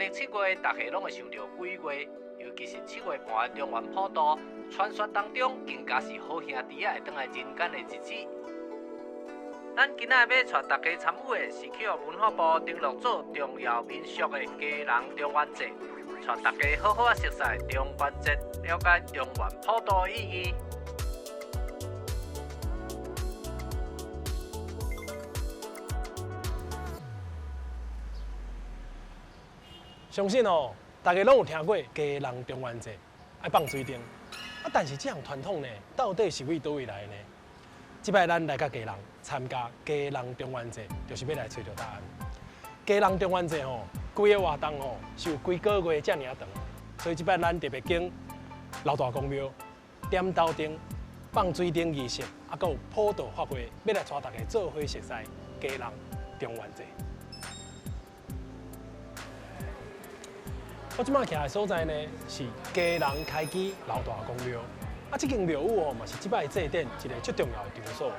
历七月，大家攏會想著鬼月，尤其是七月半的中元普渡，傳說當中更加是好兄弟仔會轉來人間的日子。咱今仔欲帶大家參與的是去予文化部登錄做重要民俗的基隆中元節，帶大家好好仔熟悉中元節，了解中元普渡的意義。相信哦，大家攏有聽過基隆中元節愛放水燈，啊，但是這項傳統呢，到底是為佗位來的呢？這擺咱來到基隆參加基隆中元節，就是欲來揣著答案。基隆中元節吼，規個活動吼是有幾个月遮爾長，所以這擺咱特別經老大公廟點頭燈、放水燈儀式，啊，閣有普渡法會，欲來帶大家做伙熟悉基隆中元節。我這擺徛的所在呢，是基隆開基老大公廟。啊，這間廟宇哦，嘛是這擺祭典一個最重要的場所。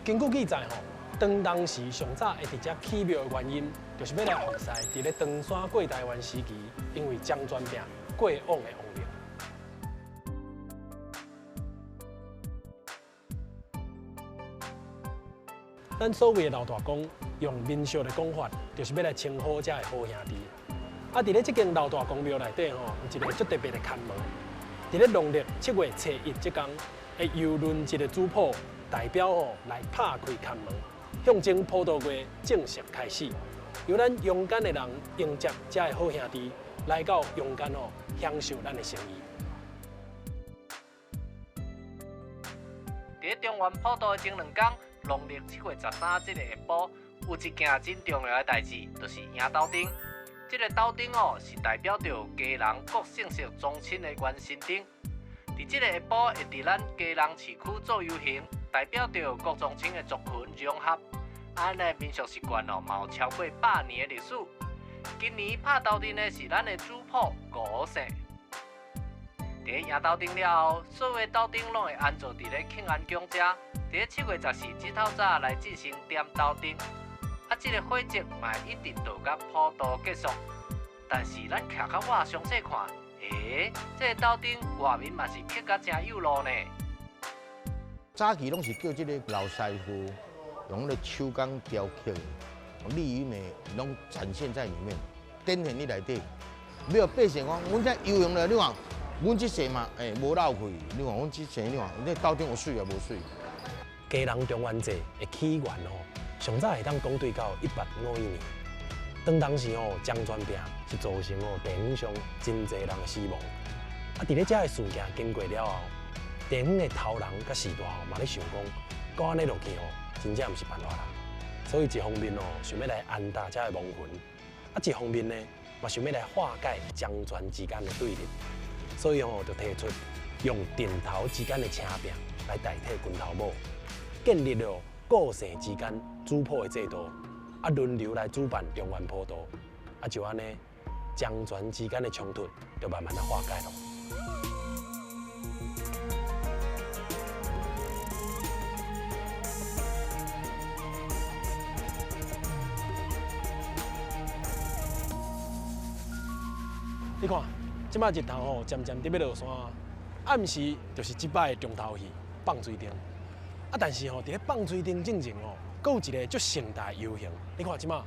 根據記載吼，當時上早會佇遮起廟的原因，就是欲來服侍佇咧唐山過台灣時期，因為漳泉病過往的亡靈。咱所謂的老大公，用民俗的講法，就是欲來稱呼遮的好兄弟。啊，佇咧這間老大公廟內底吼，有一個足特別的看門。佇咧農曆7月初一這天，會由輪一個主普代表吼來拍開看門，象徵普渡月正式開始。由咱陽間的人迎接遮的好兄弟來到陽間吼，享受咱的心意。佇咧中元普渡的前兩天，農曆7月13這個下晡，有一件真重要的代誌，就是迎頭燈。這個斗燈哦，是代表著基隆各姓氏宗親的元神燈。佇這個下晡會佇咱基隆市區做遊行，代表著各宗親的族群融合。按呢民俗習慣哦，嘛有超過100年的歷史。今年拍頭燈的是咱的主普吳姓。佇咧迎頭燈了後，所有的斗燈攏會安坐佇咧慶安宮遮，佇咧7月14日透早來進行點斗燈。啊，這個火節嘛會一直到甲普渡結束。但是咱徛較倚詳細看，欸，這個斗燈外面嘛是刻甲誠有路呢。早期攏是叫這個老師傅用那個手工雕刻的，力與美攏展現在裡面，展現佇內底。沒有百姓講，阮這游泳咧，你看，阮這世嘛，欸，無漏氣。你看，阮這世，你看，這斗燈有媠抑無媠？基隆中元節的起源吼，上早會當講對到1851年，當時吼漳泉病是造成吼地方上真濟人的死亡。啊，佇咧遮个事件經過了後，地方的頭人佮序大吼嘛咧想講，閣按呢落去吼，真正毋是辦法啦。所以一方面吼，想欲來安踏遮个亡魂；啊，一方面呢，嘛想欲來化解漳泉之間的對立。所以吼，就提出用陣頭之間的車拚來代替拳頭母，建立了個姓之間主普的制度，啊，輪流來主辦中元普渡，啊，就按呢，漳泉之間的衝突就慢慢仔化解囉。你看，這擺日頭吼漸漸佇欲落山，暗時就是這擺的重頭戲放水燈。啊，但是吼，佇咧放水燈進前吼，閣有一個足盛大的遊行。你看這擺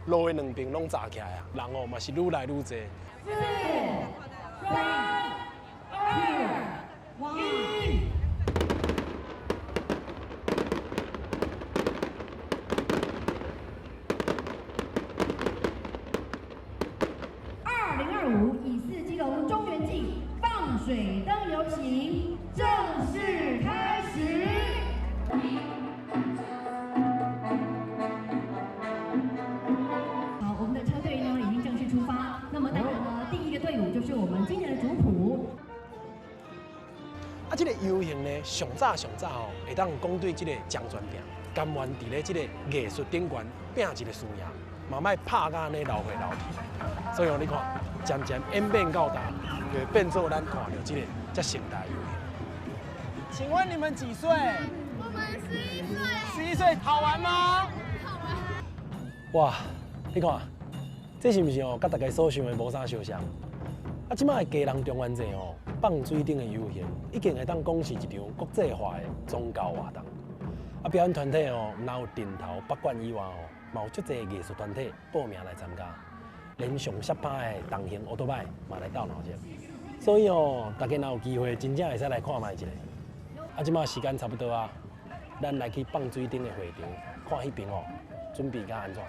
路的兩邊攏紮起來啊，人哦嘛是愈來愈濟。四、三、二、一。2025乙巳基隆中元祭放水燈遊行正式開始。好，我們的車隊呢已經正式出發。那麼當然呢，第一個隊伍就是我們今年的主普。啊，這個遊行呢，上早上早吼，會當講對這個漳泉拚，甘願佇咧這個藝術頂懸拚一個輸贏，嘛莫拍甲按呢流血流去。所以你看，漸漸演變到今，就會變做咱看著這個遮盛大的遊行。請問你們幾歲？我們11歲。11歲，好玩嗎？好玩。哇，你看，這是毋是哦？佮大家所想的無啥相像。啊，這擺的基隆中元祭哦，放水燈的遊行，已經會當講是一場國際化的宗教活動。啊，表演團體哦，毋但有頂頭北管以外哦，嘛有足濟藝術團體報名來參加，連上攝拍的重型歐多擺嘛來鬥鬧熱。所以哦，大家若有機會，真正會使來看覓一下。啊，這擺時間差不多啊，咱來去放水燈的會場，看彼邊哦，準備甲按怎。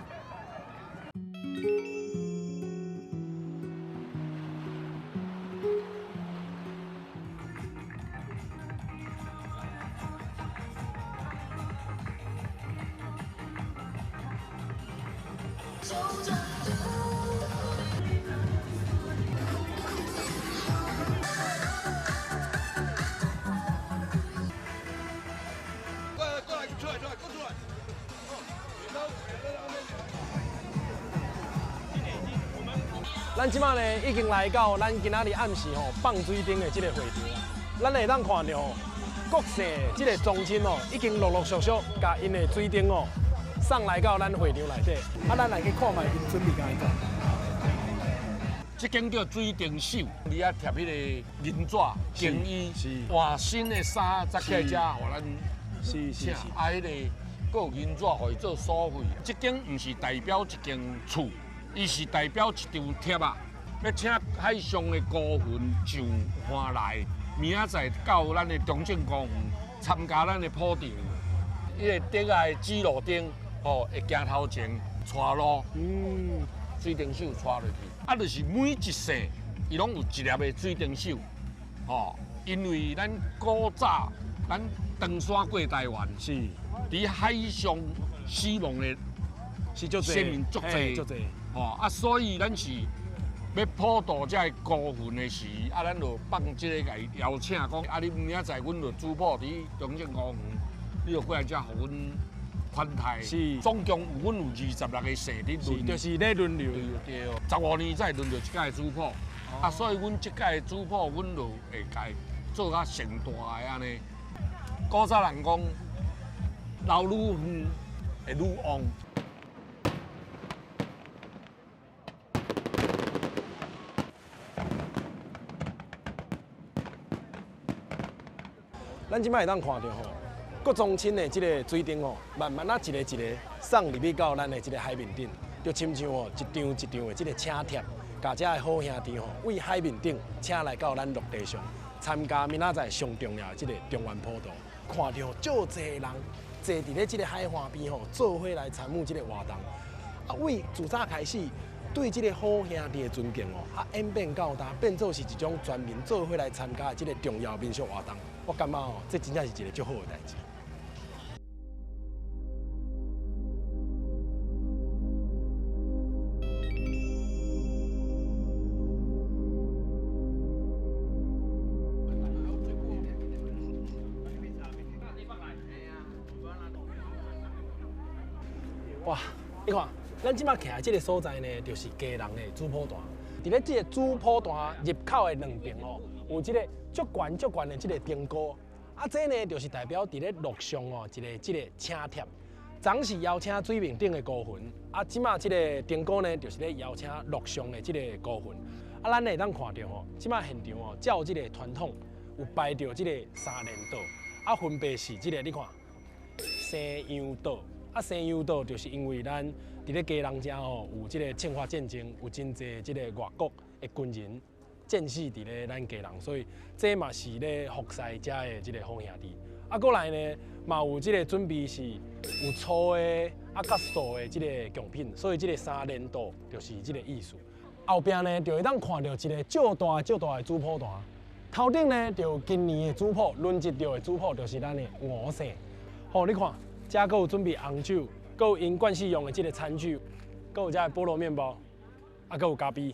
咱這擺呢已經來到咱今仔日暗時吼放水燈的這個會場，咱會當看著各姓這個宗親哦，已經陸陸續續共𪜶的水燈哦送來到咱會場內底，啊，咱來去看覓𪜶準備共按怎。這間叫水燈秀，你遐貼彼個銀紙、金衣，換新的衫，才起來遮，予咱請。啊，彼個閣有銀紙，予伊做所費。這間毋是代表一間厝。伊是代表一張帖仔，欲請海上的孤魂上岸來，明仔載到咱的中正公園參加咱的普渡。伊個燈仔的指路燈，吼，會行頭前帶路，水燈秀帶落去。啊，就是每一世，伊攏有一粒的水燈秀，吼，因為咱古早咱唐山過台灣，是佇海上死亡的，是足濟，生命足濟，足濟。吼啊，所以咱是欲普渡這个孤魂的時，啊，咱就放這个共伊邀請，講啊，你明仔載阮就主普佇中正公園，你就過來遮予阮款待。是，總共有阮有26個姓佇輪，就是咧輪流。對，15年才會輪著一屆主普，啊，所以阮這屆主普，阮就會共伊做較盛大的按呢。古早人講，老愈遠會愈旺。咱這擺會當看著吼，各宗親的這個水燈吼，慢慢仔一个一个送入去到咱的這個海面頂，就親像吼一張一張的這個請帖，共遮的好兄弟吼，為海面頂請來到咱陸地上參加明仔載上重要的這個中元普渡。看著足濟人坐佇咧這個海岸邊吼，做伙來參與這個活動。啊，為自早開始對這個好兄弟的尊敬哦，啊演變到今，變做是一種全民做伙來參加的這個重要民俗活動。我感覺哦，這真正是一個足好的代誌。哇，你看，咱這擺徛的這個所在呢，就是基隆的主普壇。佇咧這個主普壇入口的兩邊哦，有這個足懸足懸的這個燈鼓。啊，這呢就是代表佇咧陸上哦，一個這個請帖，昨是邀請水面頂的孤魂，啊，這擺這個燈鼓呢，就是咧邀請陸上的這個孤魂。啊，咱會當看著吼，這擺現場哦，照這個傳統有擺著這個三連桌，啊，分別是這個你看，西洋桌。啊，西洋島就是因為咱佇咧基隆遮吼有這個侵華戰爭，有真濟這個外國的軍人戰死佇咧咱基隆，所以這嘛是咧服侍遮的這個好兄弟。啊，過來呢嘛有這個準備是有粗的啊，較素的這個貢品，所以這個三連桌就是這個意思。後壁呢就會當看著一個足大足大的主普壇，頭頂呢就有今年的主普，輪值著的主普就是咱的吳姓。好，你看。遮閣有準備紅酒，閣有𪜶慣勢用的這個餐具，閣有遮的菠蘿麵包，啊，閣有咖啡。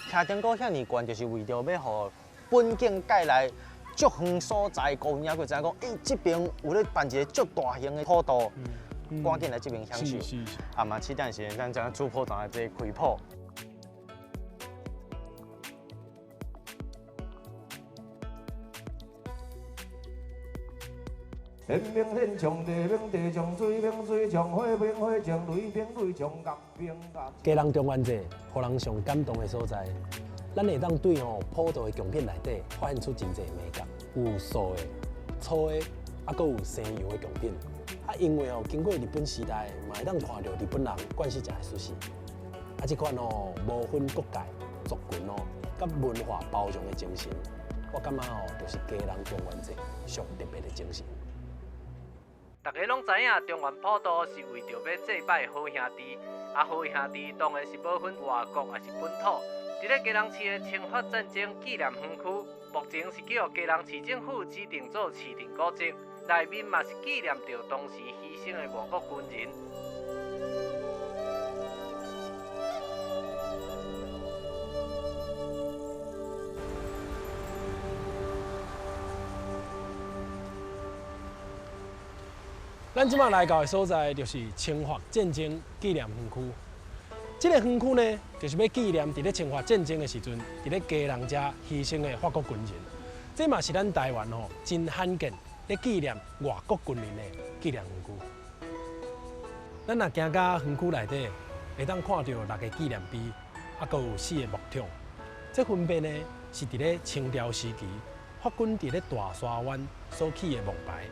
徛燈鼓遐爾懸，就是為著欲予本境界內足遠所在孤兒仔閣知影講，欸，這邊有咧辦一個足大型的普渡，趕緊來這邊享受。啊嘛，七點時陣，咱將主普壇來這開普。天兵天将，地兵地将，水兵水将，火兵火将，雷兵雷将，鸭兵鸭。基隆中元节，予人上感动的所在，咱会当对吼普渡的贡品内底发现出真济美感，有素的、粗的，啊，阁有生油的贡品。啊，因为哦，经过日本时代，嘛会当看到日本人惯势食的寿司。啊，这款哦无分国界、族群哦，佮文化包容的精神，我感觉哦，就是基隆中元节上特别的精神。大家拢知影，中元普渡是为著欲祭拜好兄弟，啊，好兄弟当然是无分外国抑是本土。伫咧基隆市的清法战争纪念园区，目前是叫基隆市政府指定做市定古迹，内面嘛是纪念著当时牺牲的外国军人。咱这马来到的所在就是清法战争纪念园区。这个园区呢，就是欲纪念伫咧清法战争的时阵，伫咧基隆遮牺牲的法国军人。这嘛是咱台湾吼真罕见咧纪念外国军人的纪念园区。咱若行到园区内底，会当看到6个纪念碑，啊，阁有4个木桶。这分别呢是伫咧清朝时期法军伫咧大沙湾所起的木牌。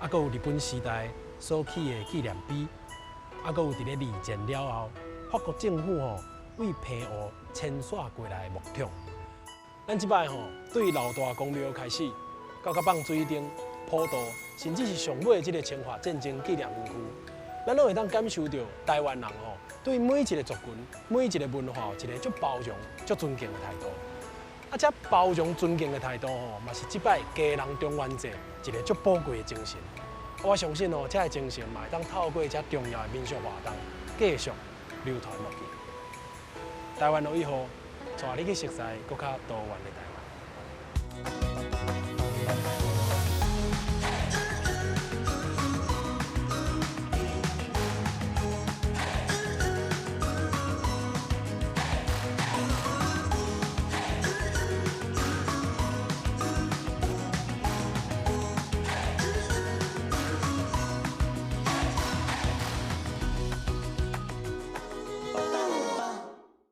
啊，阁有日本时代所起的纪念碑，啊，阁有伫咧二战了后，法国政府吼为澎湖迁徙过来的木桶。咱这摆吼对老大公庙开始，到放水灯、普渡，甚至是上尾这个清法战争纪念园区，咱拢会当感受到台湾人吼对每一个族群、每一个文化有一个足包容、足尊敬的态度。啊，这包容尊敬的态度吼，嘛是这摆基隆中元节一个足宝贵的精神。我相信哦，这个精神嘛会当透过这重要的民俗活动继续流传落去。台湾落一号，带你去熟悉阁较多元的台湾。